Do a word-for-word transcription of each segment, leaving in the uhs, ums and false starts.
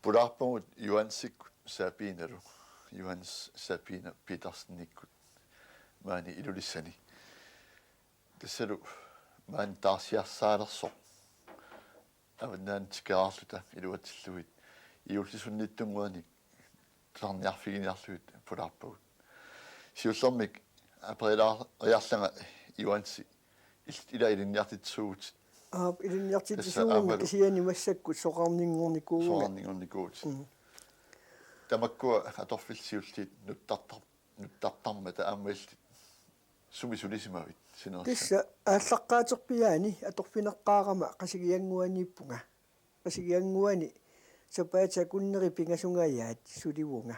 Pulaarpagut Johansikkut Sabinalu, Johannes Sabina Petersenikkut maani Ilulissani. Tassalu maani taarsiassaalersoq avannaani tikeraarluta iluatsillugit juullisinnittunnguanik tusarniarfiginiarlugit pulaarpagut. Siullermik aperilaariarlanga Johansi il-, ila ilinniartitsisuuvutit. Aap, ilinniartitsisuugama. Tassa aammalu kisianni massakkut soqarninngornikuuvunga. Soqarninngornikuuvutit. Mm. Tamakkua atorfillit siulliit nuttartar-, nuttartarmata aamma illit sumi sulisimavit sinerissami? Tassa aallaqqaaterpiaani atorfineqqaarama Qasigiannguaniippunga. Qasigiannguani sapaatip akunneri pingasungajaat sulivunga.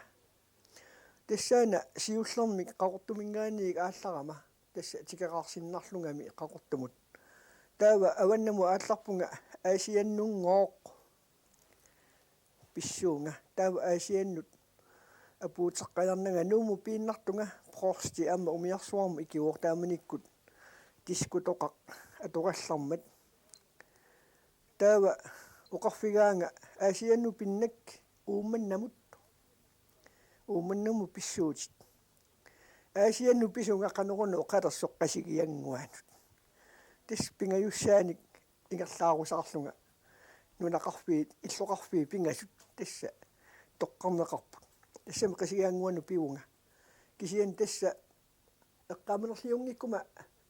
Tassaana siullermik Qaqortuminngaanniit aallarama, tassa tikeraarsinnarlungami Qaqortumut. Taava avannamut aallarpunga Aasiannunngooq pissuunga. Taava Aasiannut apuuteqqajarnanga Nuummut piinnartunga, provsti aamma umiarsuarmut ikivoq taamanikkut Diskotoqaq atorallarmat. Taava oqarfigaanga Aasiannut pinnak Uummannamut. Uummannamut pissuutit. Aasiannut pisunga qanoruna oqalersoq Qasigiannguanut. Tassa pingajussaanik ingerlaarusaarlunga nunaqarfiit, illoqarfiit pingasut tassa toqqarneqarput. Tassami Qasigiannguanut pivunga. Kisianni tassa eqqaamanerliunngikkuma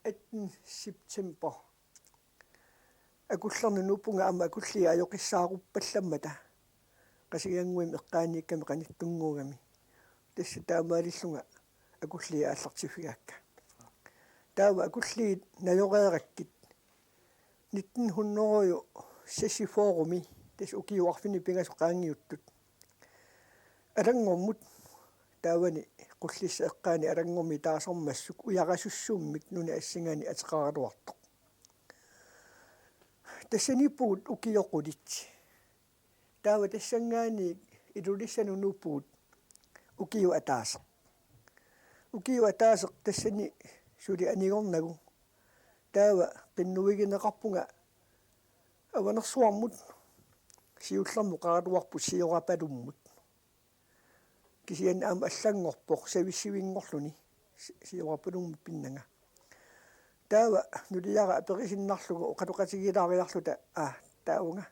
atten september akullernut nuuppunga aamma akulliit ajoqissaarupallammata Qasigiannguami eqqaaniikkami qanittunnguugami. Tassa taamaalillunga akulliit aallartiffigaakka. Taava akulliit najoreerakkit nitten hundrede seksogfyrre-mi, tassa ukiut arfineq-pingasut qaangiuttut, Alanngormut, taavani Qullissap eqqaani Alanngormi taasarmassuk ujarasussummik nunap assinganik ateqaraluartoq. Tassaniippugut ukiut qulit. Taava tassanngaanniit Ilulissanut nuuppugut ukiup ataaseq. Ukiup ataaseq tassani suli anigornagu. Taava qinnuigineqarpunga Avanersuarmut, siullermik oqaraluarput Siorapalummut. Kisianni aamma allanngorpoq savissivinngorluni, Si-, Siorapalummut pinnanga. Taava nuliara aperisinnarlugu oqaloqatigilaariarluta, aa, taavunga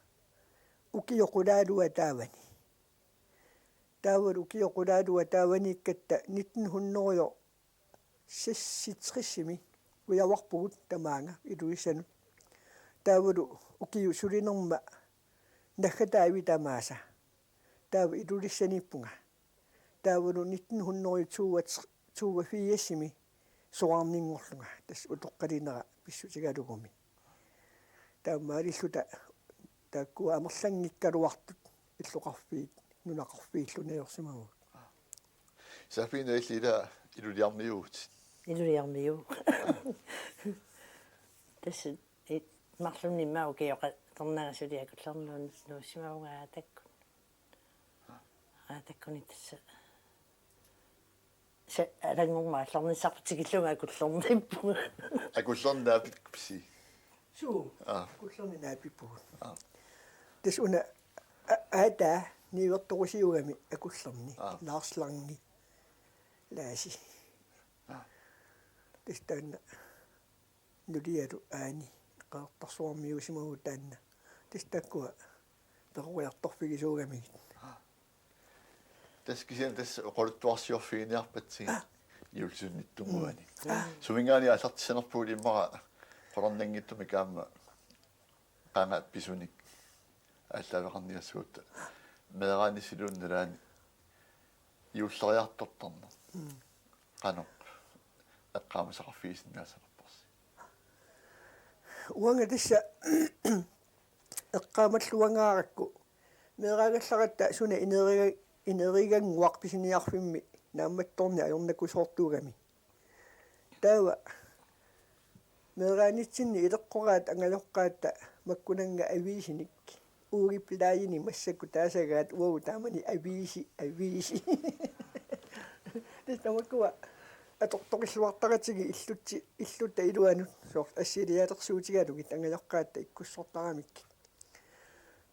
ukiut qulaalua taavani. Taavalu ukiut qulaalua taavaniikkatta nitten hundrede seksogtres-imi ujavarpugut tamaanga Ilulissanut. Taavalu ukiut sulinerma naggataavit tamaasa. Taava Ilulissaniippunga. Taavalu nitten hundrede toogfirs-imi soqarninngorlunga, tassa utoqqalinera pissutigalugumi. Taamaalilluta taakkua amerlanngikkaluartut illoqarfiit nunaqarfiillu najorsimavugut. Sabina, illit ila Iluliarmiuuvutit? Iluliarmiuuvoq. Tassa i-, marlunnik immaqa ukioqalernagu suli Akullernut nuussimavunga Aatakkut. Aatakkuni tassa. Sa-, Alanngormut aallarnissarput tikillugu Akullerniippunga. Akullernut naapippisi? Suu. Aa. Akullernut naapippugut. Aa. Tassa una a-, aataa niuertorusiugami Akullerni. Aa. Lars Lange. Laasi. Aa. Tassa taanna nulialu aani Qeqertarsuarmiuusimavugut taanna. Tassa taakkua peroriartorfigisuugamigit. Tassa kisianni tassa oqaluttuarsiorfiginiarpatsigit juullisinnittunnguanik. Suminngaanniit aallartissanerpugut immaqa qularnanngitsumik aamma qanga pisunik aallaaveqarniassagutta, meeraanissiluunniit nalaani juulleriartortarneq. Mm. Qanoq eqqaamasaqarfigisinnaassanerparsi? Uanga tassa eqqaamalluangaarakku meeraagallaratta suna ineriga-, inerigannguaq pisiniarfimmi naammattoorneq ajornakusoortuugami. Taava meeraanitsinni ileqqoraat angajoqqaatta makkunannga aviisinik. Uagut pillaajinik massakkut taasagaat uagut taamani aviisi, aviisi. Tassa tamakkua atortorilluartaratigit illutsi-, illutta iluanut soorlu assilialersuutigalugit angajoqqaatta ikkussortaramikkit.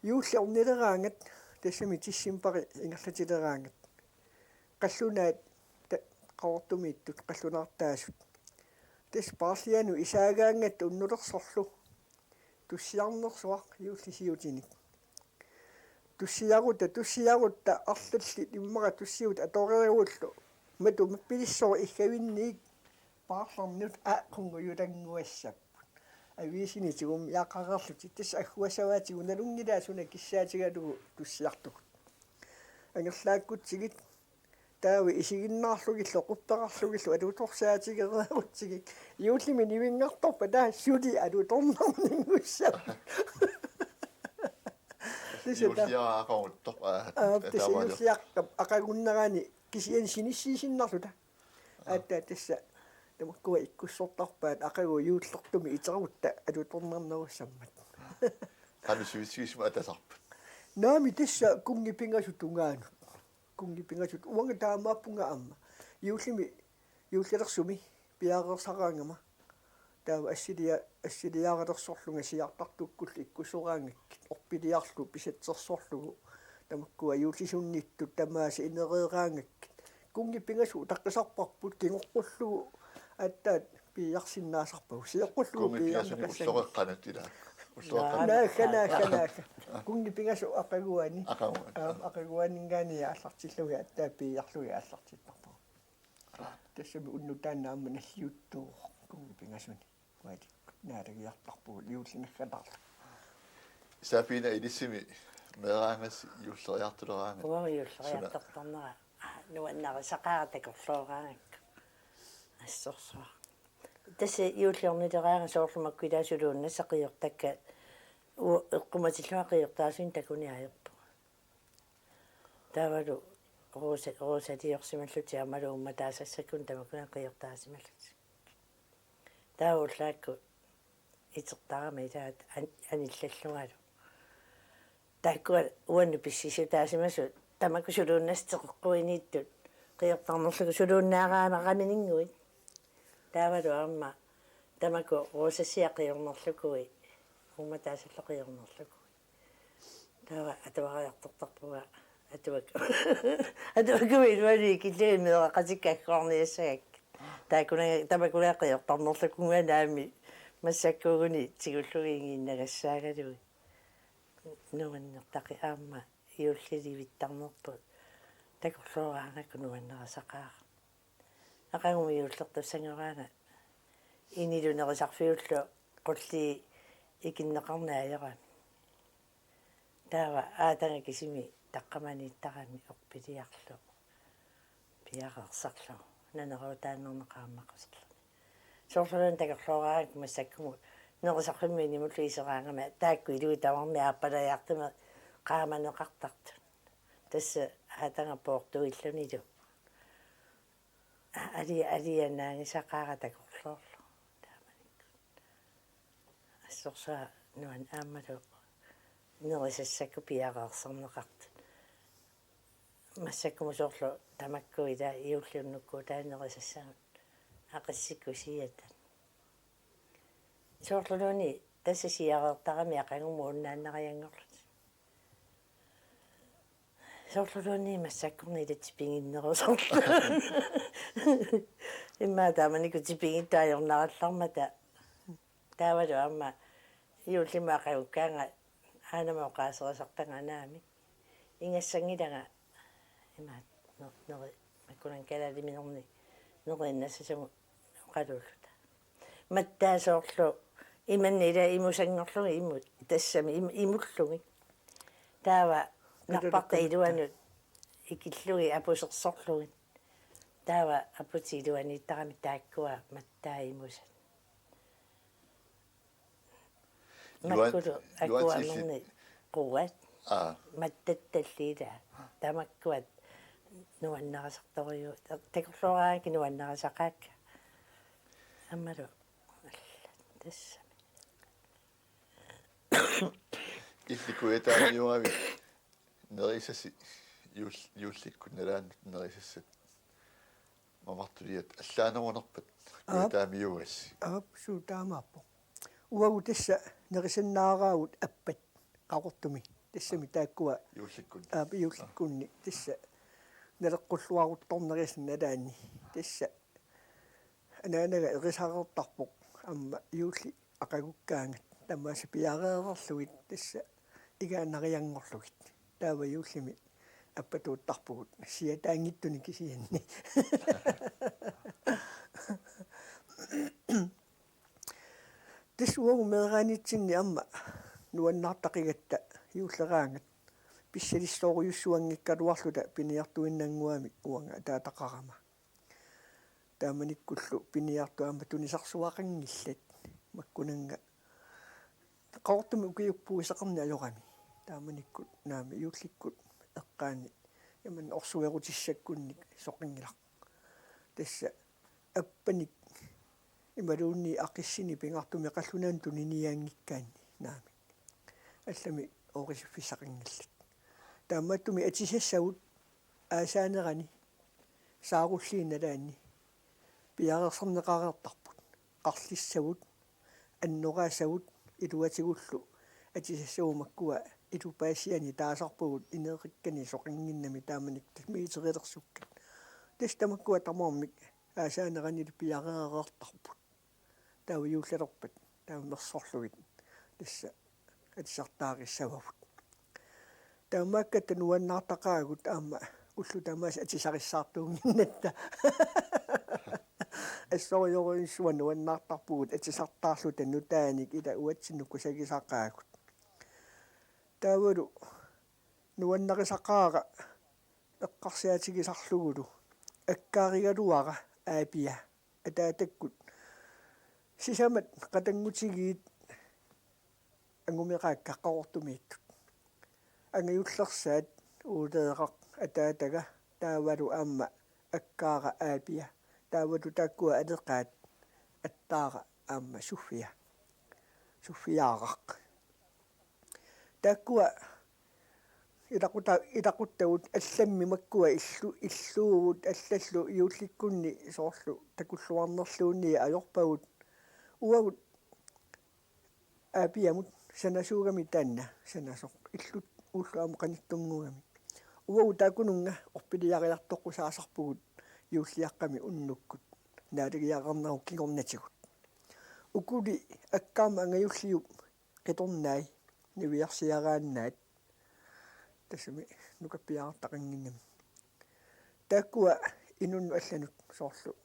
Juulli ornileraangat Tassami decembari ingerlatileraangat. Qallunaat ta-, Qaqortumiittut qallunaartaasut. Tassa paarlianut isaagaangatta unnulersorlu. Tussiarnersuaq juullisiutinik. Tussiarutta, tussiarutta arlallit immaqa tussiutit atoreerullu. Matu mappilissooq iggavinniit paarlernut aa qunngujutannguassapput. Aviisini tigumiaqareerlutik tassa agguassavaatigut nalunngilaat suna kissaatigalugu tussiartugut. Angerlaakkutsigit taava isiginnaarlugillu qupperarlugillu alutorsaatigereerutsigit. Juullimi nivinngartorpat taava suli alutornarninngussap. Tassa ta-, juulliaqqamut toq, aa, aa, tassa taamalu. Juulliaqqap aqagunnerani kisianni sinissiisinnarluta. Aa. Aatsaat tassa tamakkua ikkussortarpaat aqagu juullertumik iterutta alutornarnerussammat. Qanoq sivisuumik atasarpat? Naamik tassa kunngit pingasut tungaanut. Kunngit pingasut uanga taamaappunga aamma. Juullimi, juullalersumi piareersaraangama. Taava assilia-, assiliaralersorlunga siaartartukkullu ikkussoraangakkit. Orpiliarlu pisatsersorlugu. Tamakkua juullisunnittut tamaasa inereeraangakkit. Kunngit pingasut utaqqisarparput kingoqqullugu aatsaat piiarsinnaasarpagut. Sioqqullugu. Kunngit pingasunik piiarneqassanngillat. Ulloqeqqanut ilaa. Ulloqeqqanut. Naagga, naagga, naagga. Kunngit pingasut aqaguani. Aqaguani. Aa, aqaguaninngaanniit aallartillugit aatsaat piiarlugit aallartittarpagut. Tassami unnuk taanna aamma nalliuttuuvoq kunngit pingasuni. Ualikkut naalagiartarpugut juulli naggatarlu. Sapiina ilissimi meeraangassi juulleriartuleraangat. Uanga juulleriartortarnera nuannarisaqaara takorlooraangakku. Assorsuaq. Tassa juulliornileraangat soorlu makku ilaat suluunnassaq qiortakka u-, eqqumatillunga qiortaasunik takuniarpunga. Taavalu Rosa, Rosaliorsimallutik aammalu uummataasassakkunni tamakkuninnga qiortaasimallutik. Taava ullaakkut itertarama ilaat an-, anillallungalu. Taakkua uannut pississutaasimasut tamakku suluunnassat teqeqquiniittut qiortarnerlugu suluunnaaraanaraminnguit. Taavalu aamma tamakku Rosasiaq qiornerlugui, uummataasallu qiornerlugui. Taava atuariartortarpunga atuak-, atuakkumiit iluani ikillugit meeraqatikka agguarniassagakkit. Taakkunannga, tamakkunannga qiortarnerlugunnganaami massakkuuguni tigullugu igiinnagassaagaluit. Nuannertaqi aamma juullilivittarnerput takorlooraangakku nuannarisaqaara. Aqagumut juullertussanngorama inilu nerisarfiullu qullii ikinneqarneq ajorami. Taava aatanga kisimi taqqamaniittarami orpiliarlu piareersarlugu naneruutaannarneq qaammaqqusarluni. Soorluuna takorlooraangakku massakkumut nerisarfimmi inimullu iseraangama taakku ilui tamarmik aappalajaartumik qaamaneqartartut. Tassa aatanga poortuillunilu. Ali-, alianaangisaqaara takorloorlugu taamanikkut. Assorsuaq nuann-, aammalu nerisassakka piareersarneqartut. Massakkumut soorlu tamakku ila juulli unnukkuutaani nerisassagut aqissikkusiata. Soorluluunniit tassa siareertarami aqagumut unnaannarianngorlutik. Soorluluunniit massakkornit ila tipiginnerusorlutik. Immaqa taamanikkut tipigittoq ajornarallarmata. Taavalu aamma juullimut aqagukkaangat aanama oqaaserisartagaq naamik. Ingassanngilanga imaat ner-, neri-, makkunani kalaaliminerni neriinnassasumut oqaluulluta. Mattaa soorlu imanna ila imusanngorlugit imut tassami im-, imullugit. Taava napparta iluanut ikillugit apusersorlugit. Taava aputit iluaniittarami taakkua mattaa imusat. Juan-, makkulu Juan akuanerni Sillit. Quat. Aa. Mattattalliila. Tamakkuat nuannarisartoruju. Takorlooraangakkit nuannarisaqaakka. Aammalu. Alla. Tassami. Illit kujataamiuugavit nerisasi juul-, juullikkut nalaannut nerisassat. Mamartuliat allaanerunerpat. Aap. Kujataamiuugassi. Aap, suu taamaappoq. Uagut tassa nerisannaaraagut appat Qaqortumi. Tassami taakkua juullikkunni. Aa, juullikkunni. Tassa naleqqulluaruttornerisa nalaani. Tassa anaanaga erisareertarpoq aamma juulli aqagukkaangat tamaasa piareerlugit tassa igaanarianngorlugit. Taava juullimi appatuuttarpugut siataanngitsunik kisianni. Tassa uagut meeraanitsinni aamma nuannaartaqigatta juulleraangat pissalissoorujussuanngikkaluarluta piniartuinnannguamik uanga ataataqarama. Taamanikkullu piniartut aamma tunisarsuaqanngillat makkunannga Qaqortumi ukiup puiseqarneq ajorami. Taamanikkut naamik juullikkut eqqaani imannak orsuerutissakkunnik soqanngilaq. Tassa appanik imaluunniit aqissinik pingaartumik qallunaanut tuniniaanngikkaanni naamik. Allamik oorisiffissaqanngillat. Taamaattumik atisassavut aasaanerani saarulliit nalaanni piareersarneqareertarput. Qarlissavut, annoraassavut iluatigullu atisassavut makkua ilupaasiani taasarpagut ineeqakkani soqannginnami taamanikkut miiterilersukkat. Tassa tamakkua tamarmik aasaaneranilu piareereertarput. Taava juullalerpat taava mersorlugit tassa atisartaarissavavut. Taamaakkatta nuannaartaqaagut aamma ullut tamaasa atisarissaartuunnginnatta. Assorujussuaq nuannaartarpugut atisartaarluta nutaanik ila uatsinnut kusagisaqaagut. Taavalu nuannarisaqaara eqqarsaatigisarlugulu akkaarigaluara Aapia ataatakkut sisamat qatanngutigiit angumeraakka Qaqortumiittut. Angajullersaat Uuleeraq ataataga taavalu aamma akkaara Aapia taavalu taakkua aleqaat attaara aamma Sofia. Sofiaaraq. Taakkua ilaquta-, ilaquttagut allammi makkua illu-, illuuvut allallu juullikkunni soorlu takulluarnerluunniit ajorpagut. Uagut Aapiamut sanasuugami taanna sanasoq illut ullut aamma qanittunnguugamik. Uagut taakkununnga orpiliariartoqqusaasarpugut juulliaqqami unnukkut naalagiaqarnerup kingornatigut. Ukuli akkaamma angajulliup qitornai niviarsiaraannaat tassami nukappiarartaqannginnami. Taakkua inunnut allanut soorlu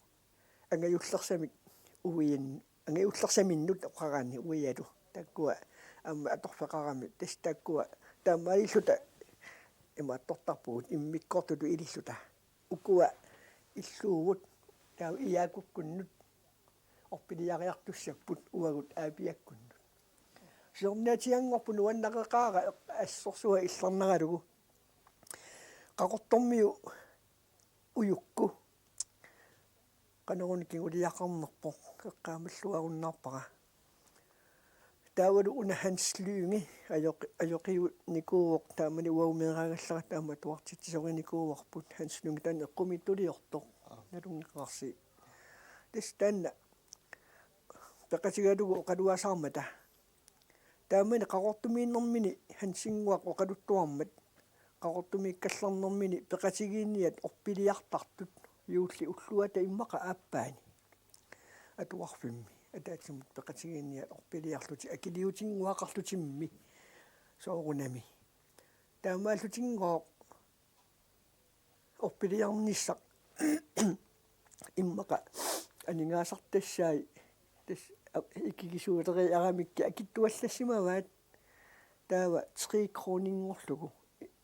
angajullersamik uian-, angajullersaminnut oqaraanni uialu. Taakkua aamma atorfeqarami tassa taakkua taamaalilluta imaattortarpugut immikkoortutut ililluta. Ukua illuuvut taava Iaakukkunnut orpiliariartussapput uagut Aapiakkunnut. Siornaatianngorpoq nuannareqaara eq-, assorsuaq illarnaralugu. Qaqortormiu ujukku. Qanoruna kinguliaqarnerpoq eqqaamalluarunnaarpara. Taavalu una Hans Lynge ajoqi-, ajoqiunikuuvoq taamani uagut meeraagallarata aamma atuartitsisorinikuuarput Hans Lynge taanna eqqumiitsuliortoq. Aa. Nalunngeqarsi. Tassa taanna peqatigalugu oqaluasaarmata. Taamani Qaqortumiinnermini Hansinnguaq oqaluttuarmat Qaqortumiikkallarnermini peqatigiinniat orpiliartartut juulli ulluata immaqa aappaani. Atuarfimmi ataatsimut peqatigiinniat orpiliarlutik akiliutinnguaqarlutimmi soorunami. Taamaallutinngooq orpiliarnissaq immaqa aningaasartassai tassa a-, ikigisuuleriaramikkit akitsuallassimavaat taava tre kroninngorlugu.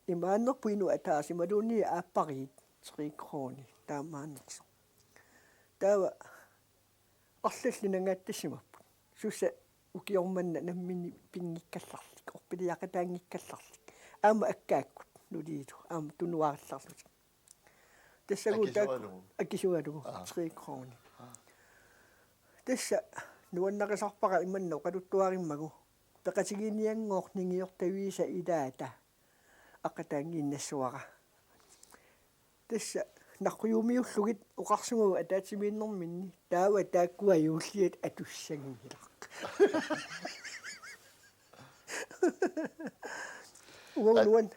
Imaannerpoq inuk ataaseq imaluunniit aappariit tre kroni taamaannersoq. Taava arlallit nangaattassimapput. Sussa ukioq manna namminneq pinngikkallarlik, orpiliaqataanngikkallarlik. Aamma akkaakkut nuliilu, aamma tunuarillarlutik. Tassagu taak-, akisugalugu. Akisugalugu, aa, tre kroni. Aa. Tassa nuannarisarpara imanna oqaluttuarimmagu. Peqatigiinnianngooq ningiortaviisa ilaata aqataannginnassavara. Tassa naqqiumiullugit oqarsimavoq ataatsimiinnerminni taava taakkua juulliat atussanngilaq. Uagut nuan-,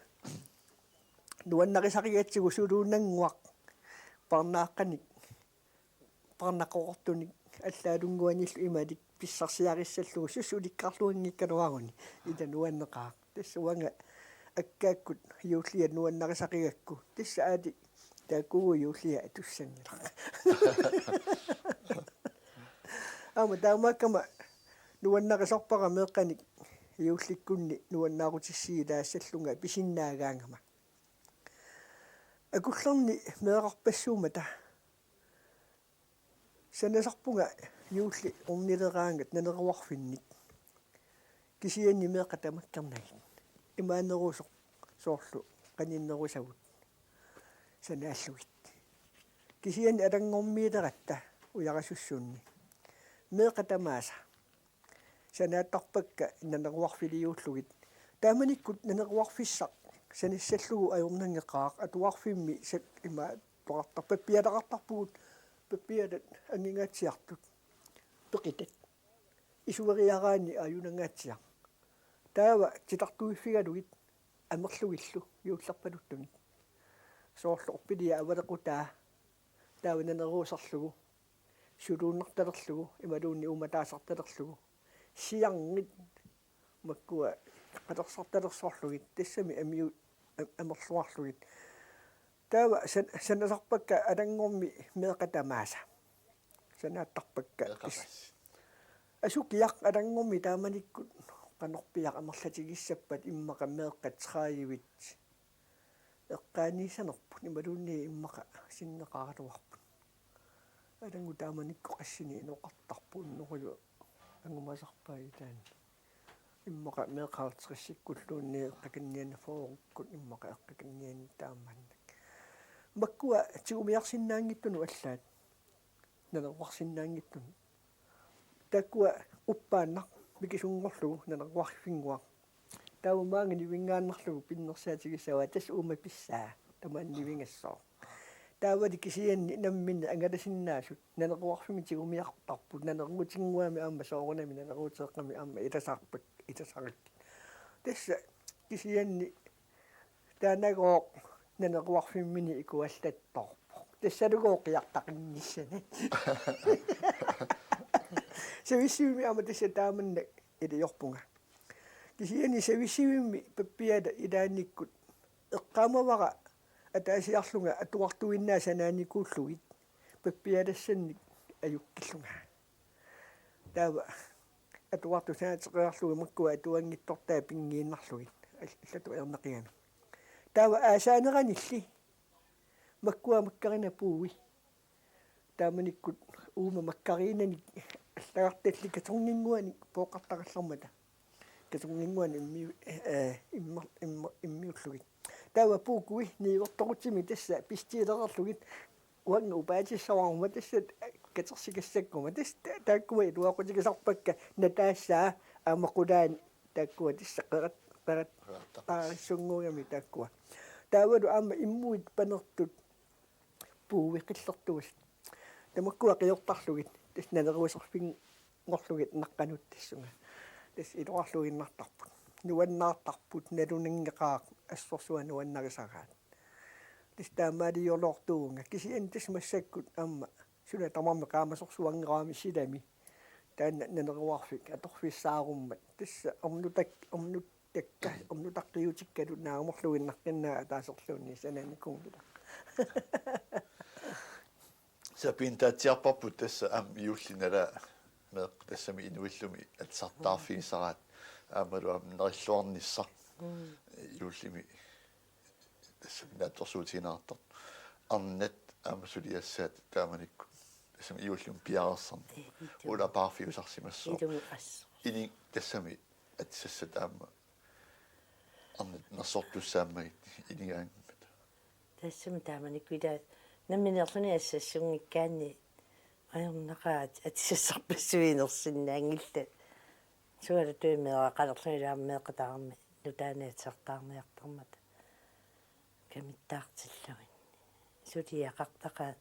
nuannarisarigatsigu suluunannguaq parnaaqqanik, parnaqoqortunik allaalunnguanillu imalik pissarsiarissallugu susulikkarluanngikkaluaruni ila nuanneqaaq. Tassa uanga akkaakkut juullia nuannarisarigakku. Tassa aali taakkuugu juullia atussanngilaq. Aamma taamaakkama nuannarisarpara meeqqanik juullikkunni nuannaarutissiilaassallunga pisinnaagaangama. Akullerni meerarpassuummata sanasarpunga juulli ornileraangat naneruarfinnik. Kisianni meeqqat tamakkernagit. Imaanerusoq soorlu qaninnerusagut sanaallugit. Kisianni alanngormiileratta ujarasussuunni. Meeqqat tamaasa sanaattarpakka naneruarfiliuullugit. Taamanikkut naneruarfissaq sanissallugu ajornanngeqaaq atuarfimmi sak-, ima toqartar-, pappialaqartarpugut, pappialat angingaatsiartut. Peqitat. Isueriaraanni ajunangaatsiaq. Taava titartuiffigalugit amerlugillu juullerpaluttunik. Soorlu orpilia avalequtaa. Taava naneruusarlugu. Suluunnartalerlugu, imaluunniit uummataasartalerlugu. Siarngit makkua qatersartalersorlugit, tassami amiu-, am-, amerluarlugit. Taava san-, sanasarpakka alanngormi meeqqat tamaasa. Sanaattarpakka. Meeqqat tamaasa. Asukiaq alanngormi taamanikkut qanorpiaq amerlatigissappat immaqa meeqqat tredive eqqaaniissanerput imaluunniit immaqa sinneqaraluarput. Alanngut taamanikkut qassinik inoqartarput, unnoruju angumasarpai taanna. Immaqa meeqqat halvtredsikkulluunniit eqqakannianni fyrrekkut immaqa eqqakannianni taamaannak. Makkua tigumiarsinnaanngitsunut allaat. Naneruarsinnaanngitsunut. Taakkua uppaannaq mikisunngorlugu naneruarfinnguaq. Taava maanga nivinngaannarlugu pinnersaatigissavat tassa uuma pissaa tamaani nivingassooq. Taavali kisianni namminneq angalasinnaasut naneruarfimmi tigumiartarput naneruutinnguami aamma soorunami naneruuteeqqami aamma ilasaarpak ilasarakkit. Tassa kisianni taanagooq naneruarfimmini ikuallattoorpoq. Tassalugooq qiartaqinngissani. Savissivimmi aamma tassa taamannak iliorpunga. Kisianni Savissivimmi pappiala ilaannikkut eqqaamavara ataasiarlunga atuartuinnaat sanaanikuullugit pappialassannik ajukkillunga. Taava atuartut sanaateqqiarlugit makkua atuanngitsortaat pinngiinnarlugit al-, allatut ajornaqigami. Taava aasaaneranilli makkua makkarina puui. Taamanikkut uuma makkariinanik allagartallit kartoninnguanik pooqartarallarmata. Kartoninnguanik immiu-, eh, imma-, imma-, immiullugit. Taava puukui niuertorutsimi tassa pistiilererlugit uanga upaatissavarma tassa katersikassakkumma. Tassa ta-, taakkua iluaqutigisarpakka nataassaa aamma qulaani taakkua tassa qerat-, qerat-, qaarissunnguugami taakkua. Taavalu aamma immuit panertut puui qillertuusut. Tamakkua qiortarlugit, tassa naneruuserfinnguarlugit naqqanut tassunga. Tassa iluarluinnartarput. Nuannaartarput, nalunanngeqaaq, assorsuaq nuannarisaraat. Tassa taamaaliortuuvunga. Kisianni tassa massakkut aamma suna tamarmi qaamasorsuanngeqaami silami. Taanna naneruarfik atorfissaarummat. Tassa ornutak-, ornut- takka, ornutaqqiutikkalu naamorluinnartinnaat ataaserluunniit sanaanikuunngilaq. Sapiintaatsiarparput tassa aamma juulli nalaa meeqqat tassami inuillumi atisartaarfigisaraat aammalu aamma nerilluarnissaq. Mm. Juullimi tassami naatsorsuutigineqartartoq. Arnat aamma suliassaat taamanikkut. Tassami juullimi piareersarneq. Ee, ilumut. Ulapaarfiusarsimassooq. Ilumut assut. Ini tassami atisassat aamma arnat nersortussaammagit iligaangammata. Tassami taamanikkut ila nammineerluni assassunngikkaanni ajornaqaat atisassarpassuit inersinnaanngillat. Sualutuit meeraqalerlugit aamma meeqqat tamarmik nutaanik atisartaarniartarmata. Kamittaartillugit. Suliaqartaqaat.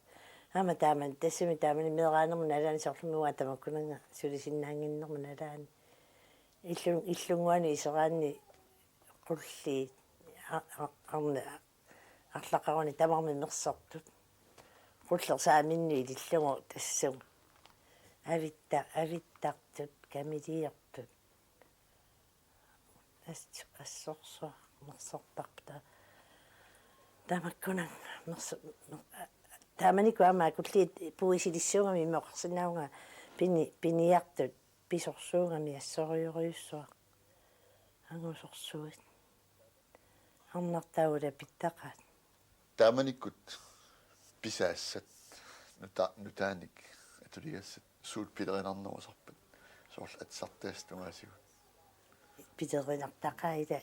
Aamma taamani, tassami taamani meeraanerma nalaani soorlumi uanga tamakkunannga sulisinnaannginnerma nalaani. Illun-, illunnguani iseraanni qulliit. a-, a-, arne-, arlaqaruni tamarmik mersortut. Qulleq saaminnut ilillugu tassunga. Avitta-, avittartut, kamiliortut. As-, assorsuaq mersortarput. Tamakkunannga merso-, mer-, a-, taamanikkut aamma akulliit puisilissuugami immoqarsinnaavunga pini-, piniartut pisorsuugami assorujorujussuaq. Angusorsuit. Arnartaavut apittaqaat. Taamanikkut pisaassat nuta-, nutaanik atuligassat suut pilerinarnerusarpat? Soorlu atsartaasut tungaasigut. Pilerinartaqaat ila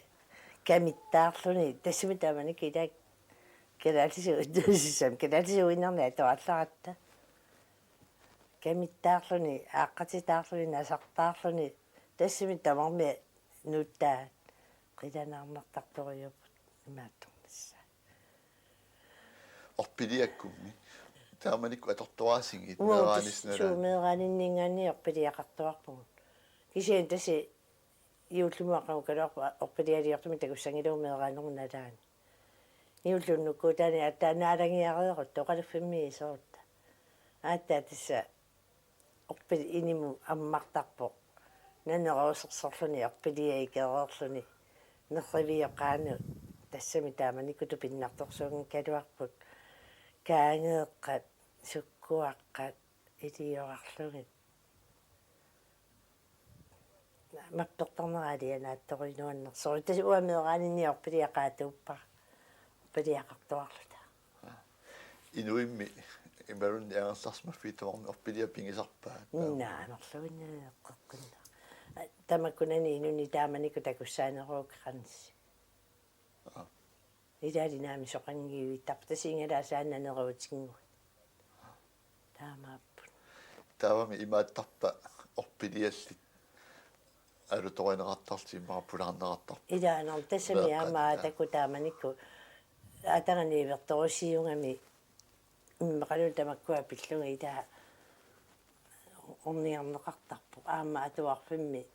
kamittaarluni, tassami taamanikkut ila kalaallisut, tassami kalaallisuuinnarni atuallaratta. Kamittaarluni, aaqqatitaarluni, nasartaarluni, tassami tamarmik nutaat qilanaarnartartorujuupput imaattornissaa. Orpiliakkummi. Taamanikkut atortoraasigit? Uagut meeraanis-, tassa nalaani? Suu, meeraaninninngaanniit orpiliaqartuarpugut. Kisianni tassa juullimut aqagukaluarpoq orpilialiortumik takussanngilagut meeraanermut nalaani. Juulli unnukkuutaani aatsaat naalagiareerutta oqaluffimmi iserutta. Aatsaat tassa orpil-, inimut ammartarpoq. Naneruusersorluni orpiliaq ikereerluni. Nerrivioq qaanut, tassami taamanikkut tupinnartorsuunngikkaluarput. Kaageeqqat, sukkuaqqat, iliorarlugit. Mappertarnera alianaattorujuunersoq. Tassa uanga meeraaninni orpiliaqaatuuppara. Orpiliaqartuarluta. Inuimmi imaluunniit angerlarsimaffiit tamarmik orpiliaq pigisarpaat? Naa, amerluinnaq eqqeqqinna. Tamakkunani inunnik taamanikkut takussaaneruvoq grænse. Aa. Ilaali naamik soqanngivittarput, tassa igalaasaannaneruutinnguit. Taamaapput. Taavami imaattarpa orpiliallit alutorineqartarlutik immaqa pulaarneqartarput? Ilaa, aamma tassami aamma aatakkut taamanikkut aatagani ivertorusiugami immaqaluunniit tamakkua pillugit ilaa ornigarneqartarpoq. Aamma atuarfimmi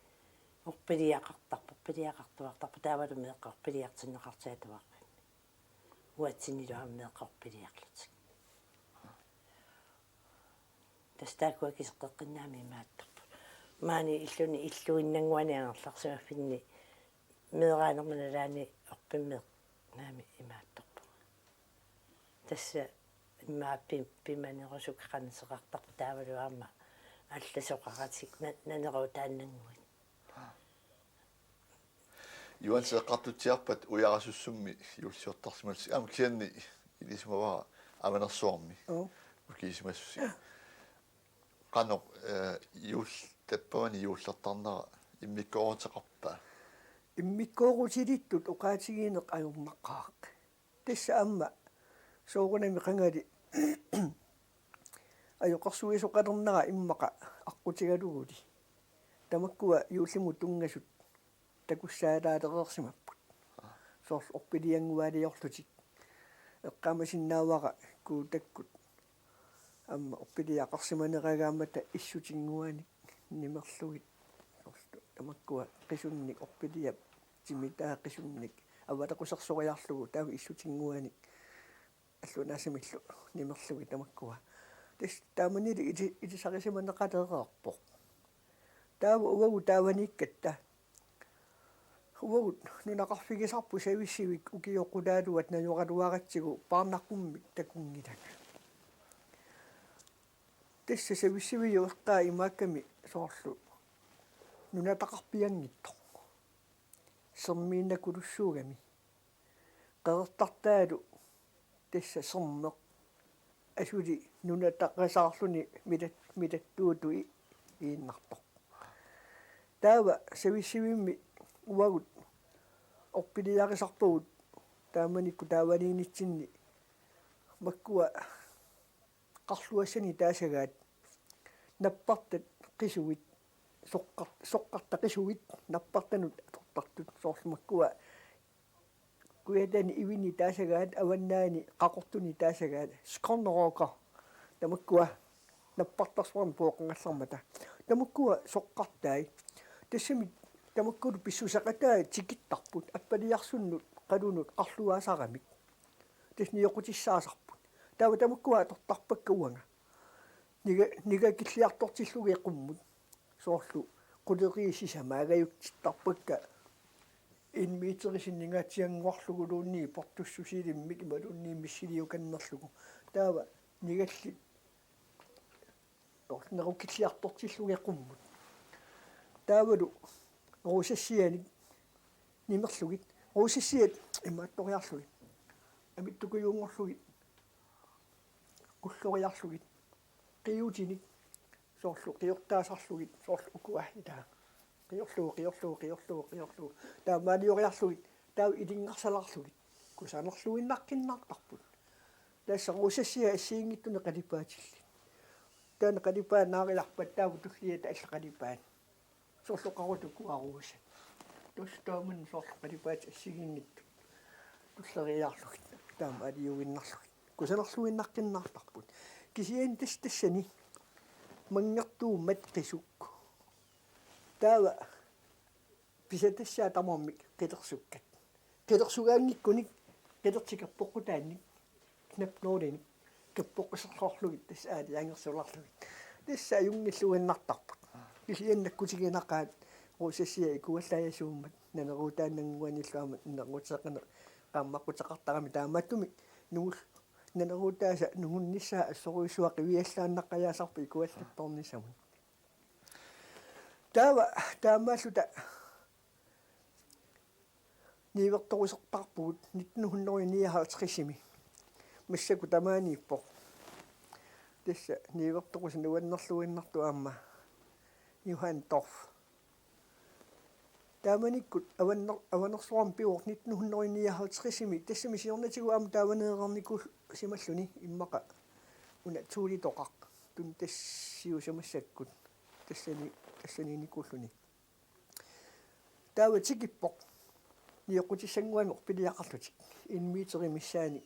orpiliaqartarpoq, orpiliaqartuartarpoq, taavalu meeqqat orpiliartinneqartut atuarfimmi. Uatsinnilu aamma meeqqat orpiliarlutik. Tassa taakkua kiseqqeqqinnaamik imaattarput. Maani illuni illuinnannguani angerlarsimaffinni meeraanerma nalaani orpimmeernaami imaattarpunga. Tassa immaqa pi-, pimanerusukkut qanseqartarpoq taavalu aamma allasoqaratik na-, naneruutaannannguit. Juan, eqqartutsiarpat ujarasussummi juullisiortarsimallusi. Aamma kisianni ilisimavara Avanersuarmi. Joo. Ukiisimassusi. Qanoq, eh, juul-, tappavani juullertarnera immikkooruteqarpa? Immikkoorutilittut oqaatigineq ajornaqaaq. Tassa aamma soorunami qangali ajoqersuisoqalernera immaqa aqqutigaluguli. Tamakkua juullimut tunngasut takussaalaalereersimapput. Soorlu orpiliannguaaliorlutik. Eqqaamasinnaavara Kuutakkut aamma orpiliaqarsimaneragaammata issutinnguanik nimerlugit. Soorlu tamakkua qisunnik orpiliap timitaa qisunnik avalequsersoriarlugu taava issutinnguanik allunaasamillu nimerlugit tamakkua. Tassa taamanilu ili-, ilisarisimaneqalereerpoq. Taava uagut taavaniikkatta. Uagut nunaqarfigisarput savissivik ukioq qulaaluat najoraluaratsigu paarnaqqummik takunngilanga. Tassa savissiviup eqqaa imaakkami soorlu nunataqarpianngitsoq. Sermiinnakulussuugami. Qeqertartaalu tassa sermeq asuli nunataqasaarluni milat-, milattuutui iinnartoq. Taava savissivimmi uagut orpiliarisarpagut taamanikkut taavaniinnitsinni makkua qarluassanik taasagaat nappartat qisuit soqqar-, soqqartaqisuit nappartanut atortartut soorlu makkua Kujataani ivinni taasagaat, avannaani qaqortuni taasagaat, skonroka. Tamakkua nappartarsuarnik pooqanngallarmata. Tamakkua soqqartai. Tassami tamakkulu pissuseqatai tikittarput, appaliarsunnut qalunut arluaasaramik. Tassa nioqqutissaasarput. Taava tamakkua atortarpakka uanga. Niga-, nigakilliartortillugit qummut. Soorlu quleriit sisamaagajutsittarpakka en meteri sinningaatsiannguarluguluunniit portussusilimmik imaluunniit missiliukannerlugu. Taava nigallit soorlu nerukilliartortillugit qummut. Taavalu ruusassianik nimerlugit. Ruusassiat imaattoriarlugit. Amitsukujuunngorlugit. Qulloriarlugit. Qiutinik. Soorlu qiortaasarlugit. Soorlu ukua ilaa. Qiorlugu, qiorlugu, qiorlugu, qiorlugu. Taamaalioriarlugit. Taava ilinngarsalaarlugit. Kusanarluinnaqqinnaartarput. Tassa ruusassiat assigiinngitsunik qalipaatillit. Taanna qalipaat naariarpat taava tulliata alla qalipaat. Soorlu qarutut ukua ruusat. Tassa taamani soorlu qalipaatit assigiinngitsut. Tulleriiaarlugit. Taamaaliuinnarlugit. Kusanarluinnaqqinnaartarput. Kisianni tassa tassani manngertuummat qisuk. Taava pisatassaat tamarmik qilersukkat. Qilersugaanngikkunik qilertik kappoqqutaannik, knapnålinik, kappoqqusersorlugit tassa aalajangersulaarlugit. Tassa ajunngilluinnartarput. Kisianni nakkutiginaqaat ruusassiat ikuallaajasuummat, naneruutaannannguanillu aamma naneruuteqarneq qaammaqquteqartarami taamaattumik nungul-, naneruutaasa nungunnissaa assorujussuaq qiviallaannaqqajaasarpoq ikuallattoornissamut. Taava taamaalluta niuertorusertarpugut nitten hundrede nioghalvtredsimi. Massakkut tamaaniippoq. Tassa niuertoruseq nuannerluinnartoq aamma Johan Dorph. Taamanikkut Avanner-, Avanersuarmi pivoq nitten hundrede nioghalvtredsimi, tassami siornatigut aamma taavaneereernikuusimalluni immaqa una Thulitoqaq, Tuni Tassiusa massakkut tassani, tassaniinnikuulluni. Taava tikippoq nioqqutissannguamik orpiliaqarlutik, en meteri missaani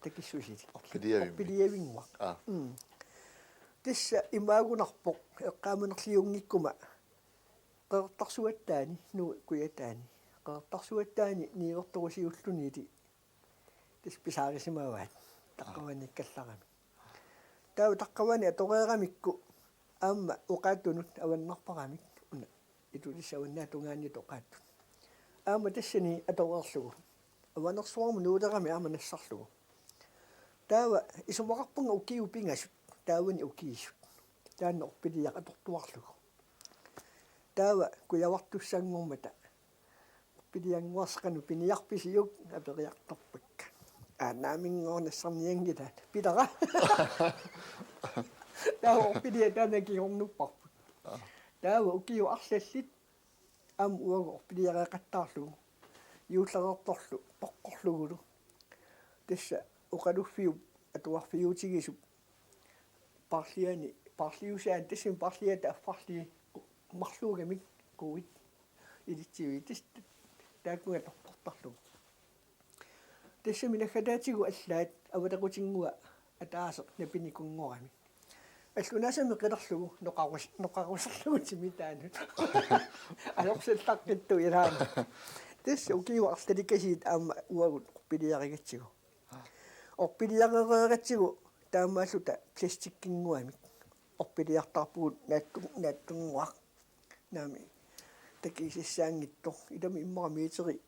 takissusilik. Orpiliavimmi. Orpiliavinnguaq. Aa. Mm. Tassa imaagunarpoq eqqaamanerliunngikkuma Qeqertarsuattaani, Nuuk Kujataani. Qeqertarsuattaani niuertorusiulluniili tassa pisaarisimavaat taqqavaniikkallarami. Taava taqqavani atoreeramikku aamma oqaattunut avannarparamik una Ilulissat avannaata tungaaniittut oqaattut. Aamma tassani atoreerlugu. Avanersuarmut nuulerami aamma nassarlugu. Taava isumaqarpunga ukiut pingasut, taavani ukiisut. Taanna orpiliaq atortuarlugu. Taava kujavartussanngormata orpiliannguarsi qanoq piniarpisiuk aperiartorpakka. Aa, naamik nassarnianngilaat. Pilara. Taava orpiliaq taanna kingornupparput. Taava ukiut arlallit aamma uagut orpiliareeqattaarlugu. Juullareertorlu toqqorlugulu. Tassa oqaluffiup atuarfiutigisoq paarliani, paarliusaani, tassami paarliata affarligi marluugamik quit ilitsivik, tassa taakkununnga toqqortarlugu. Tassami naggataatigut allaat avalequtinngua ataaseq napinikunngorami. Allunaasami qilerlugu noqarus-, noqaruserlugu timitaanut. Ajorsallaqqittoq ilaanni. Tassa ukiut arlalikasiit aamma uagut orpiliarigatsigu. Orpiliarereeratsigu taamaalluta plastikkinnguamik orpiliartarpugut naattu-, naatsunnguaq. Naamik takigisassaanngitsoq. Ilami immaqa meteri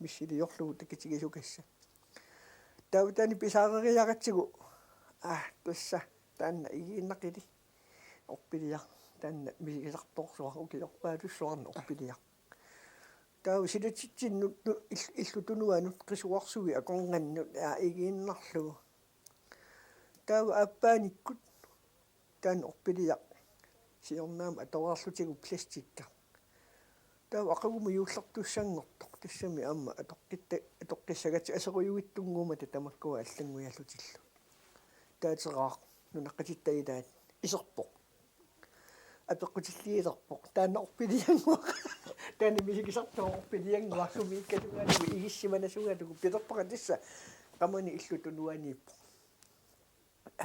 missiliorlugu takitigisukassa. Taava taanna pisaareriaratsigu, aa, tassa taanna igiinnaqili orpiliaq, taanna misigisartorsuaq, ukiorpaalussuarnut orpiliaq. Taava silatitsinnut nu-, ill-, illup tunuanut qisuarsui akornannut, aa, igiinnarlugu. Taava aappaanikkut taanna orpiliaq siornaamik atoreerlutigu plastikka. Taava aqagumut juullertussanngortoq, tassami aamma atoqqitta-, atoqqissagatsigu aserujuitsunnguummata tamakkua allanngujallutillu. Taateraaq nunaqqatitta ilaat iserpoq. Apeqqutilliilerpoq. Taanna orpiliannguaq. Taanna misigisartoq orpiliannguaq sumiikkasungalugu igissimanasugalugu pilerpara tassa qamani illup tunuaniippoq.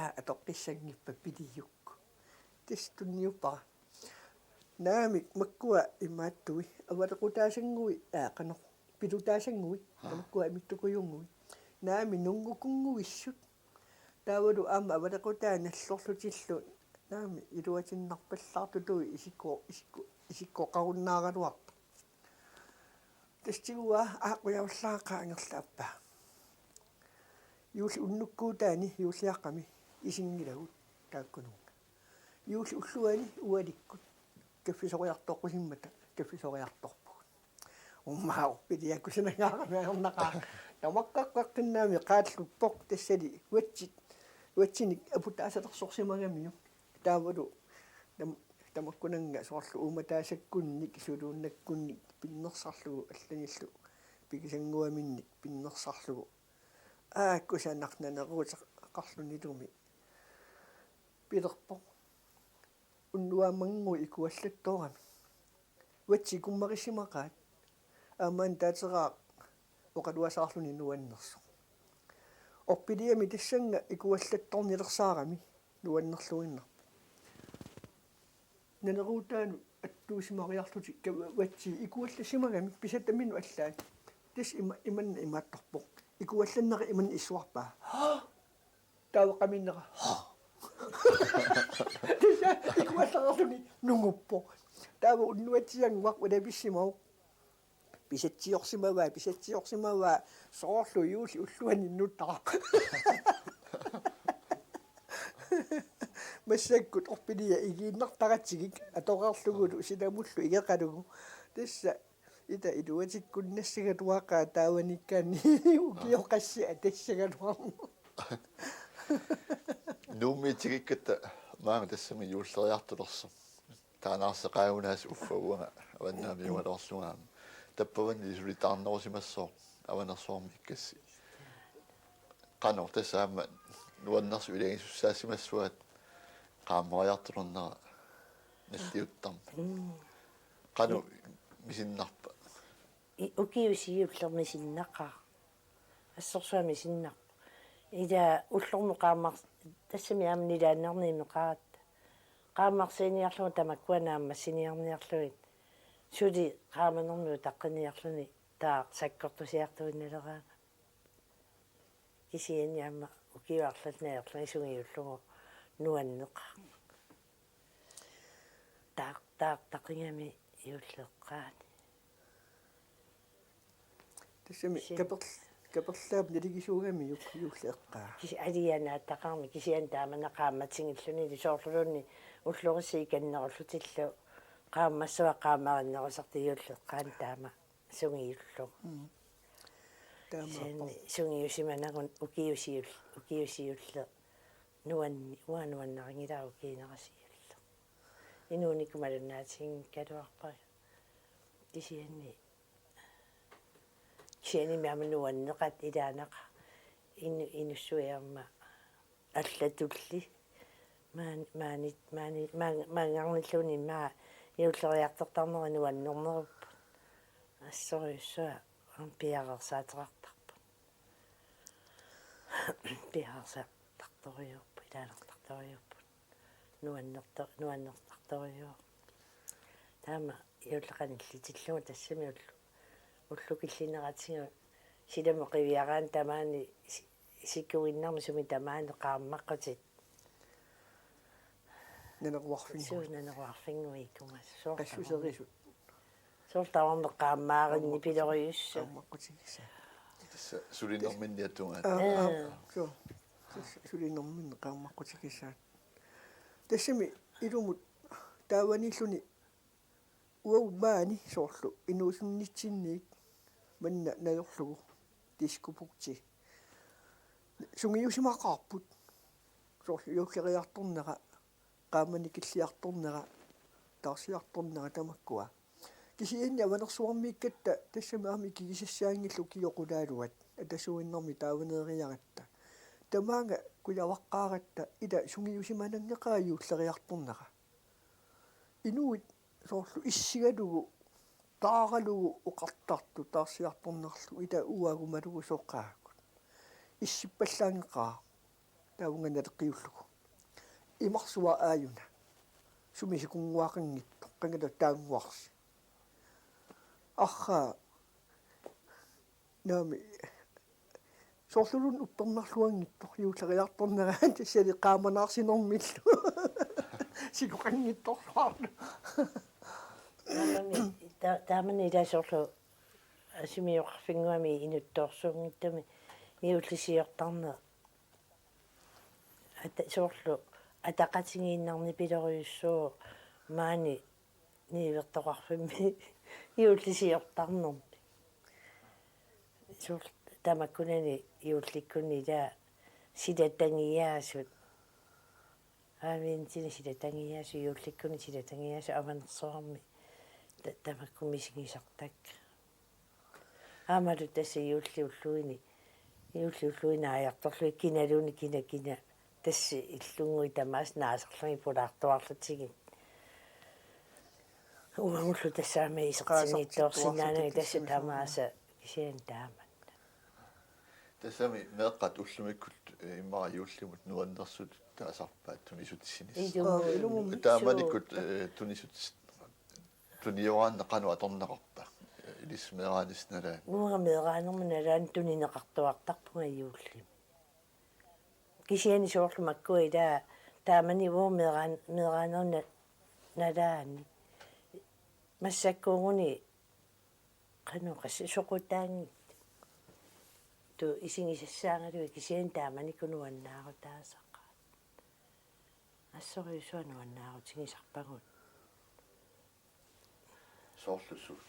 Aa, atoqqissanngippat piliuk. Tassa tunniuppara. Naamik makkua imaattui avalequtaasannguit, aa, qanoq. Pilutaasannguit, tamakkua imittukujunnguit. Naamik nunngukunnguissut. Taavalu aamma avalequtaa nallorlutillu. Naamik iluatinnarpallaartutut isikko-, isikko-, isikkoqarunnaaraluartoq. Tassa tiguaa aaqqujavallaaqaa angerlaappaa. Juulli unnukkuutaani juulliaqqami isinngilagut taakkununnga. Juulli ulluani ualikkut kaffisoriartoqqusimmata kaffisoriartorpugut. Uummaa orpiliakkusinangaarami ajornaqaaq. Tamakkua qaqqinnaami qaalluppoq tassali uatsit, uatsinik aputaasalersorsimagamiuk. Taavalu tam-, tamakkunannga soorlu uumataasakkunnik suluunnakkunnik pinnersarlugu allanillu pikisannguaminnik pinnersarlugu. Aa, kusanartoq naneruuteqarlunilumi pilerpoq: Unnuaammanngooq ikuallattoorami. Uatsit ikummarissimaqaat. Aamma taateraq oqaluasaarluni nuannersoq. Orpiliami tassannga ikuallattornilersaarami nuannerluinnarpoq. Naneruutaanut attuusimariarlutik kava-, uatsit ikuallassimagamik pisataminut allaat. Tassa ima-, imanna imaattorpoq. Ikuallannera imanna issuarpaa. Taava qaminnera. Tassa ikuallarluni nunguppoq. Taava unnuatsiannguaq ulavissimavoq. Pisatsiorsimavaa, pisatsiorsimavaa, soorlu juulli ulluani nutaaq. Massakkut orpilia igiinnartaratsigik atoreerlugulu silamullu igeqalugu. Tassa ita iluatikkunnassagaluaqaaq taavanikkaanni ukioqassi atassagaluarneq. Nuummi tikikkatta maanga tassami juulleriartulersoq. Taanna arsaq qaagunaas uffa uanga avannaamiugaluarlunga aamma. Tappavani suli taarnerusimassooq Avanersuarmiikkassi. Qanoq tassa aamma nuannersoq ilagisussaassimassuat qaammariartulernera nalliuttarmat. Mm. Qanoq misinnarpa? I-, ukiut siulliit misinnaqaaq. Assorsuaq misinnarpoq. Ila ullormut qaammars-, tassami aamma nilaannarneq imeqaratta. Qaammarsiiniarlugu tamakkua naammassiniarniarlugit. Suli qaamanermut utaqqiniarluni taava sakkortusiartuinnaleraangami. Kisianni aamma ukiut arlallit najorlugit sungiullugu nuanneqaaq. Taar-, taartaqigami juulleqqaani. Tassami Sin- kaperl-, kaperlaap naligisuugamiuk juulleqqaa. Kis-, alianaattaqarmi kisianni taamani qaammatigilluni soorluluunniit ullorissut ikannerullutillu qaammassua qaammarinnerusartik juulleqqaani taama sungiullugu. Mm. Taamaappoq. Kisianni sungiusimanermut ukiut siul-, ukiut siulliit nuanni-, uanga nuannarinngilara ukiup siulliini. Inuunikkut malunnaatinngikkaluarpara. Kisianni, kisiannimi aamma nuanneqaaq ilaanaqaaq inu-, inussuiarma allatulli. Maan-, maani-, maani-, maan-, maanngarnilluunniit immaqa juulleriartortarneri nuannernerupput. Assorujussuaq aamma piareersaateqartarput. Piareersaartartorujuupput, ilaalertartorujuupput. Nuannerto-, nuannertartorujuuvoq. Taama juulleq qanillitillugu tassami ullu-, ullut killileratigut silamut qiviaraanni tamaani si-, sikkuinnarmi sumi tamaani qaammaqutit. Naneruarfinnguit. Suu, naneruarfinnguit ikkumasut. Soorlu tamarmi. Qassuserisut. Soorlu tamarmi qaammaarinni pilorujussuit. Qaammaqqutigisaat. Tassa sulinerminni atungaat. Aa, aa, ee. Suu. Tassa sulinerminni qaammaqqutigisaat. Tassami ilumut taavaniilluni uagut maani soorlu inuusunnitsinniit manna najorlugu Diskobugti sungiusimaqaarput. Soorlu juulleriartornera, qaammanikilliartornera, taarsiartornera tamakkua. Kisianni Avanersuarmiikkatta tassami aamma ikigisassaanngillat ukiut qulaaluat, atasuinnarmik taavaneeriaratta. Tamaanga kujavaqqaaratta ila sungiusimananngeqaaq juulleriartornera. Inuit soorlu issigalugu, taaralugu oqartartut taarsiartornerlu ila uagut malugisooqaagut. Issippallaanngeqaaq taavunga naleqqiullugu. Imarsuaq aajuna. Sumi sikunnguaqanngitsoq, qangali taannguarsi. Arraa Naamik. Soorluluunniit uppernarluanngitsoq juulleriartornera tassali qaamanaarsinermillu. Sikoqanngitsorluarlu. Taamani, ta-, taamani ilaa soorlu assimioqarfinnguami inuttoorsuunngitsumi juullisiortarneq. Ata-, soorlu ataqatigiinnarnipilorujussuuvoq maani niuertoqarfimmi juullisiortarnermi. Soorlu tamakkunani juullikkunni ilaa silatangiaasut. Adventini silatangiaasut, juullikkunni silatangiaasut Avanersuarmi ta-, tamakku misigisartakkat. Aammalu tassa juulli ulluini, juulli ulluini aajartorlugit kinaluunniit kina kina. Tassa illunnguit tamaasa naasarlugit pulaartuarlutigit. Uagullu tassa aamma isertinngitsoorsinnaanagit tassa tamaasa kisianni taama. Tassami meeqqat ullumikkut, eh, immaqa juullimut nuannersut taasarpaat tunissutissinissaq. Ilumut. Aa, ilumut. Taamanikkut, eh, tunissutis-, tunioraanni qanoq atorneqarpa? Ilissi meeraanissat nalaani. Uanga meeraanerma nalaani tunineqartuartarpunga juullimi. Kisianni soorlu makkua ilaa taamani uanga meeraan-, meeraanerma nalaani. Massakkuuguni qanoq qas-, soqutaanngitsoq. Tu isigisassaagaluit kisianni taamanikkut nuannaarutaasaqaat. Assorujussuaq nuannaarutigisarpagut. Soorlu suut?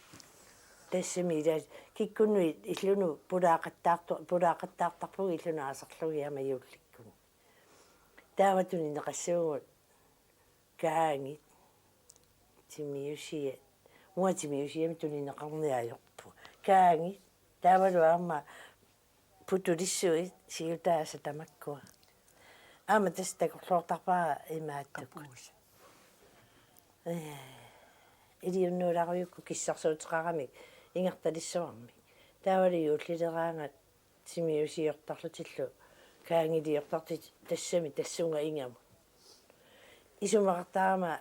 Tassami ilaa kikkunnut illunut pulaaqattaartu-, pulaaqattaartarpugut illunut aasarlugit aamma juullikkunni. Taava tunineqassavugut kaagit, timiusiat. Uanga timiusiamik tunineqarneq ajorpunga. Kaagit. Taavalu aamma putulissuit siutaasa tamakkua. Aamma tassa takorloortarpara imaattukkut. Kapuusa. Ee, iliunnuularujukkut kissarsuuteqaramik ingertalissuarmik. Taavalu juullileraangat timiusiortarlutillu kaagiliortartut tassami tassunga ingamut. Isumaqartarama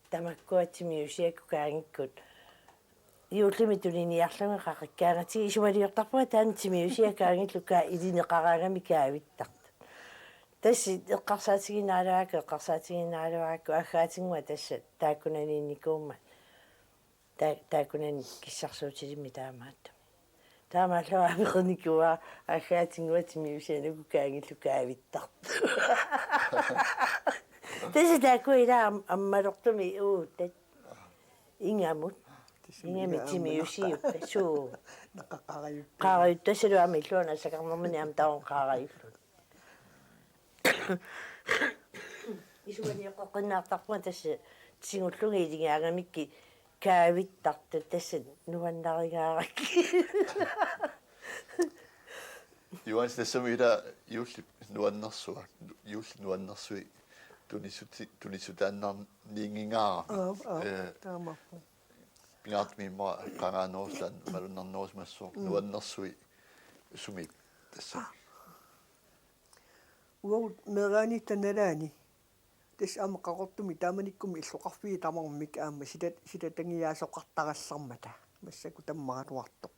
tamakkua timiusiakkut kaagikkut. Juullimi tuniniarlunga qaqikkaangatsigu isumaliortarpunga taanna timiusiat kaagillu kaa-, ilineqaraangamik kaavittartut. Tassa eqqarsaatiginnaarakku, eqqarsaatiginnaarakku, aaggaatinngua tassa taakkunaniinnikuummat. Ta-, taakkunani kissarsuutilimmi taamaattumik. Taamaallaat apeqqunikua aaggaatinngua timiusiat nuku kaagillu kaavittartut. Tassa taakku ilaa am-, ammalortumik uuttat. Ingamut. Tassa ingamik ilaa timiusiat. Suu. Naqaqarajut. Qarajut tassalu aamma illuanut assakarnermini aamma taava qarajullu. Isumalioqqinnaartarpunga tassa tigullugit iligaangamikkit kaavittartut tassa nuannarigaarakkit. Johannes, tassami ilaa juullip nuannersua, juullip nuannersui tunissuti-, tunissutaannarniinngingaarami. Aap, aap, ee, taamaappoq. Pingaartumik immaqa qangaanerusoq malunnarnerusimassaaq, mm, nuannersui sumi tassa. Uagut meeraanitta nalaani. Tassa aamma Qaqortumi taamanikkumi illoqarfiit tamarmik aamma silat-, silatangiaasoqartarallarmata. Massakkut tammaraluartoq.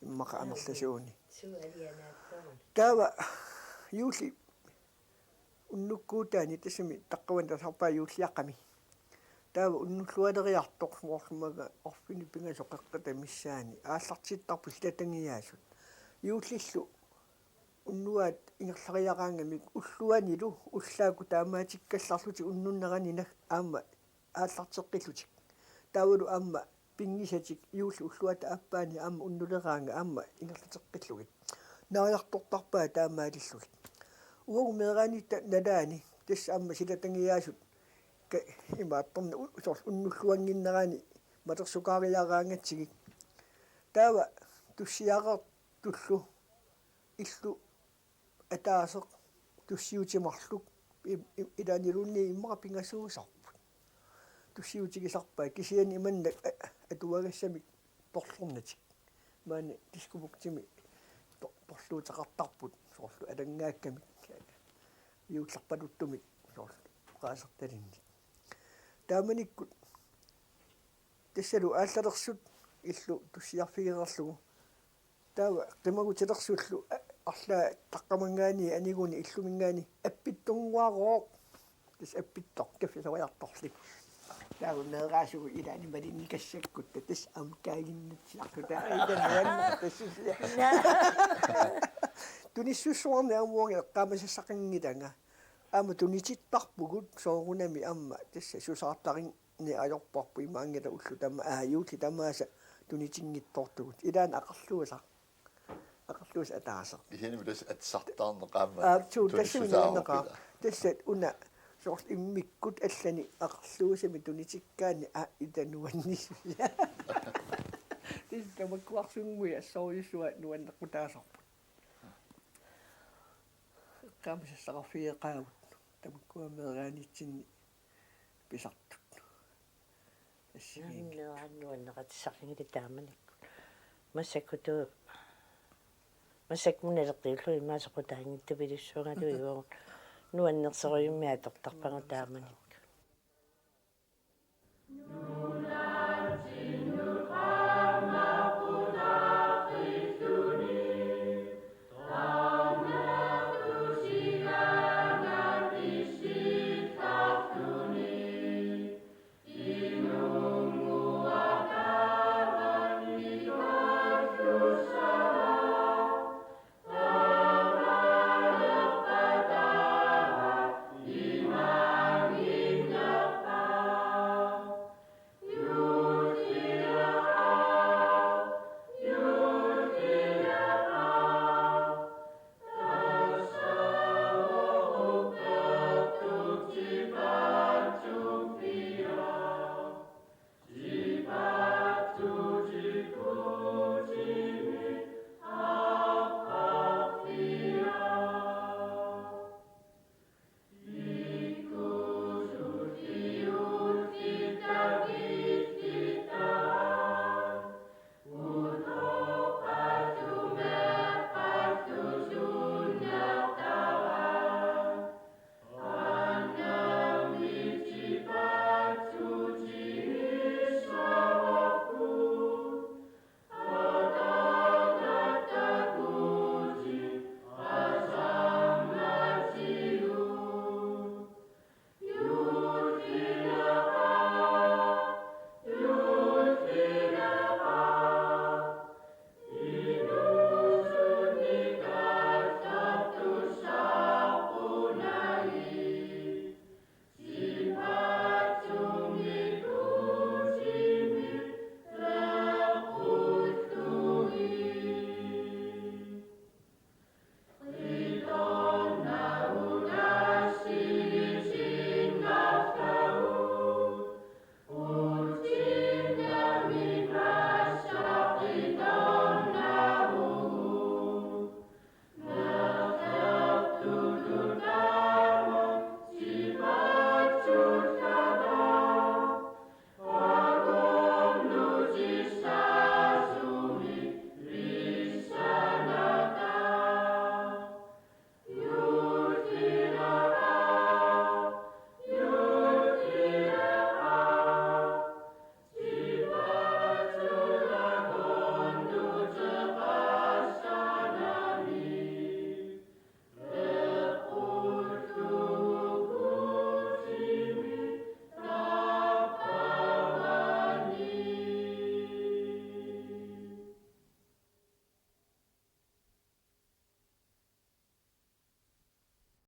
Immaqa amerlasuuni. Suu alianaattoruna. Taava juulli unnukkuutaani tassami taqqavani taasarpaat juulliaqqami. Taava unnullualeriartoq soorlu maanga arfineq-pingasoq qeqqata missaani aallartittarput silatangiaasut. Juullillu unnuaat ingerlariaraangamik ulluanilu ullaakkut taamatikkallarlutik unnunnerani nag-, aamma aallarteqqillutik. Taavalu aamma pinngisatik juullip ulluata aappaani aamma unnuleraangat aamma ingerlateqqillugit. Naajartortarpaat taamaalillugit. Uagut meeraanitta nalaani tassa aamma silatangiaasut ka-, imaattorneq u-, soorlu unnulluannginnerani malersukaariaraangatsigik. Taava tussiareertullu illu ataaseq tussiutit marluk i-, i-, ilaanniluunniit immaqa pingasuusarput. Tussiutigisarpaat kisianni imannak a-, atuagassamik torlornatik. Maani Diskobugtimi to-, torluuteqartarput soorlu alanngaakkamik juullerpaluttumik soorlu oqaasertalinnik. Taamanikkut tassalu aallalersut illu tussiarfigereerlugu Taava qimagutilersullu, a-, arlaat taqqamanngaanniit aniguni illuminngaanniit appittunnguarooq. Tassa appittoq kaffisoriartorlik. Taava meeraasugut ilaanni malinnikassakkuttaaq tassa aamma kaaginnatsiarluta. Aita nuanneq tassusia. Tunissussuarnik aamma uanga eqqaamasassaqanngilanga. Aamma tunitittarpugut soorunami aamma tassa susaartarinneq ajorparput imaanngilaq ullut tama-, aa, juulli tamaasa tunitinngitsoortugut. Ilaanni aqerluusaq. Aqerluusaq ataaseq. Kisianni tassa atsartaarneq aamma. Aa, suu, tassa tunissusaarukku nuanneqaaq. Tassa una soorlu immikkut allanik aqerluusamik tunitikkaanni, aa, ita nuannissusia. Tassa tamakkuarsunnguit assorujussuaq nuannequtaasarput. Eqqaamasassaqarfigeqaagut. Tamakkua meeraanitsinni pisartut. Assigiinngitsut. Naamneeraannuanneqatissarlugit taamanikkut. Massakkut tu-, massakkut naleqqiullu imaasoqutaanngittupilussuugaluit uagut. Nuannersorujussuarmik atortarpagut taamani.